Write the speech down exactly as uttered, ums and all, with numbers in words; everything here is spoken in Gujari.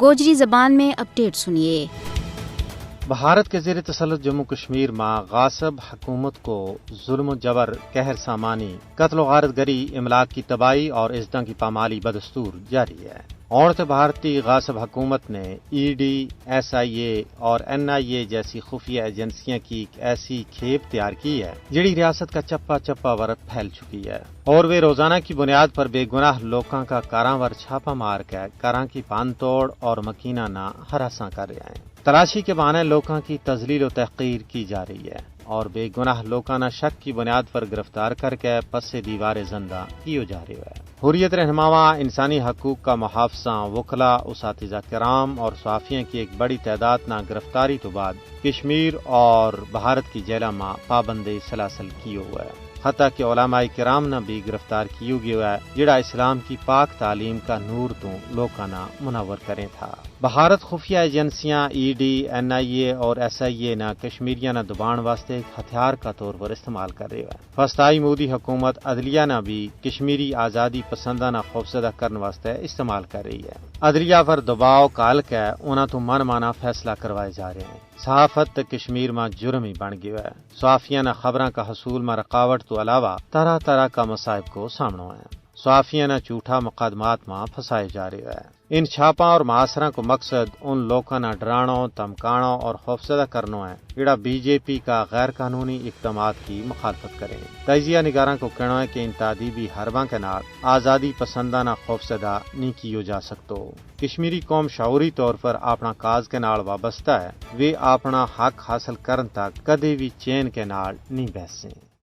گوجری زبان میں اپڈیٹ سنیے۔ بھارت کے زیر تسلط جموں کشمیر ما غاصب حکومت کو ظلم و جبر، قہر سامانی، قتل و غارت گری، املاک کی تباہی اور عزتوں کی پامالی بدستور جاری ہے۔ عورت بھارتی غاصب حکومت نے ای ڈی، ایس آئی اے اور این آئی اے جیسی خفیہ ایجنسیاں کی ایک ایسی کھیپ تیار کی ہے، جڑی ریاست کا چپا چپا ور پھیل چکی ہے، اور وہ روزانہ کی بنیاد پر بے گناہ لوکاں کا کاراں ور چھاپا مار کے کاراں کی پان توڑ اور مکینہ نا ہراساں کر رہے ہیں۔ تلاشی کے بہانے لوکاں کی تذلیل و تحقیر کی جا رہی ہے، اور بے گناہ لوکاں نا شک کی بنیاد پر گرفتار کر کے پس دے دیوار زندہ کیو جا رہیو ہے۔ حریت رہنماواں، انسانی حقوق کا محافظاں، وکلا، اساتذہ کرام اور صحافیاں کی ایک بڑی تعداد نا گرفتاری تو بعد کشمیر اور بھارت کی جیلاں ما پابند سلاسل کیو ہوا ہے۔ حتیٰ کہ علماء کرام نا بھی گرفتار کیو گیو ہے، جڑا اسلام کی پاک تعلیم کا نور تو لوکاں نا منور کریں تھا۔ بھارت خفیہ ایجنسیاں ای ڈی، این آئی اے اور ایس آئی اے نا کشمیریاں نا دبان واسطے ایک ہتھیار کا طور پر استعمال کر رہیو ہے۔ فستائی مودی حکومت عدلیہ نا بھی کشمیری آزادی پسنداں نا خوفزدہ کرن واسطے استعمال کر رہی ہے۔ عدلیہ پر دباؤ کال کے انہاں تو من مانا فیصلہ کروائے جا رہے ہیں۔ صحافت تے کشمیر ما جرم ہی بن گیو ہے۔ صحافیاں نا خبراں کا حصول ما رکاوٹ تو علاوہ طرح طرح کا مصائب کو سامنو ہے۔ صحافیاں نا جھوٹا مقدمات ما پھنسائے جا رہیو ہے۔ ان چھاپاں اور معاصراں کو مقصد ان لوکاں نا ڈرانو، دھمکانو اور خوفزدہ کرنو ہے، جڑا بی جے پی کا غیر قانونی اقدامات کی مخالفت کریں۔ تجزیہ نگاراں کو کہنو ہے کہ ان تادیبی حرباں کے نال آزادی پسنداں نا خوفزدہ نہیں کیو جا سکتو۔ کشمیری قوم شعوری طور پر اپنا کاز کے نال وابستہ ہے۔ ویہ اپنا حق حاصل کرن تک کدے وی چین کے نال نہیں بہسیں۔